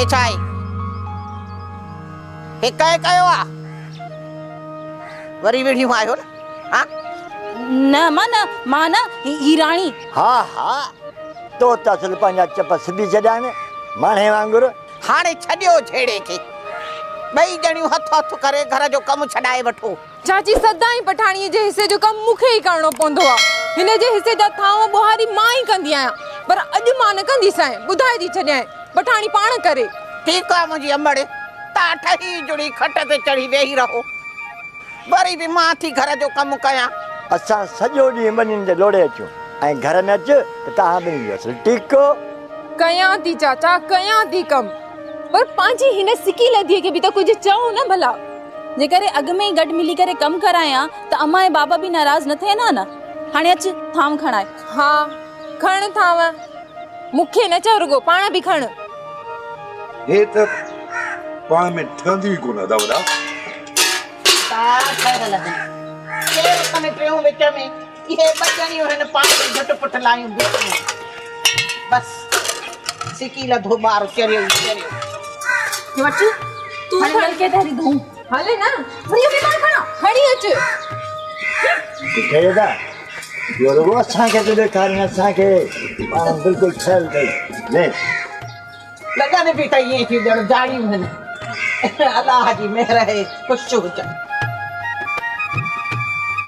هي ڇا آهي؟ هي ڪنهن ڪيو آ؟ وري وڙهيون آهيو نه؟ ها؟ نه امان نه، مان نه، هي راڻي. ها ها، تو ته اصل پنهنجا چپ سبي ڇڏيا آهن، ماڻهي وانگر. هاڻي ڇڏيو جهيڙي کي. ٻئي ڄڻيون هٿ هٿ ڪري گهر جو ڪم ڇڏائي وٺو. چاچي سدائين پٺاڻيء جي حصي جو ڪم مون کي ئي ڪرڻو پوندو آ. هن جي حصي جا ٿانو ٻوهاري مان ئي ڪندي آهيان. پر اڄ مان نه ڪنديسانء، ٻڌائي ٿي ڇڏيانء. پٺاڻي پاڻ ڪري. ٺيڪ آ منهنجي امڙ، تان ٺهي جڙي کٽ تي چڙهي ويهي رهو. وري به مان ٿي گهر جو ڪم ڪيان. اسان سڄو ڏينهن ٻنين تي لوڙهي اچون ۽ گهر ۾ اچ ته توهان ٻنهي جو اصل ٽيڪو. ڪيان ٿي چاچا، ڪيان ٿي ڪم. پر پنهنجي هن سڪي لڌيء کي به ته ڪجهه چئو نه ڀلا. جيڪڏهن اڳ ۾ ئي گڏ ملي ڪري ڪم ڪرايان ته امان ۽ بابا به ناراض نه ٿين ها نه. هاڻي اچ ٿانو کڻائي. ها کڻ ٿانو. مون کي نه چئو رڳو پاڻ به کڻ. هي ته پاڻ ۾ ٺهنديون ئي ڪونه ادا وڏا. تا ٺهيل آهن. ڪير ڪن ٽيون وچ ۾. اهي ٻه ڄڻيون هن پاڻ ۾ جهٽ پٽ لايون بيٺيون. بس سڪي لڌو ٻار چريو ئي چريو. وٺ تون کڻ نلڪي تي هلي ڌوئون. هلي نه اهو به مان کڻان کڻي اچ. ڏٺئي ادا اهو رڳو اسان کي ٿو ڏيکارين اسان کي پاڻ بلڪل ٺهيل اٿئي لي. لڳن به ته ائين ٿيون ڄڻ جاڙيون هن. الله جي مهر اهي خوش هجن.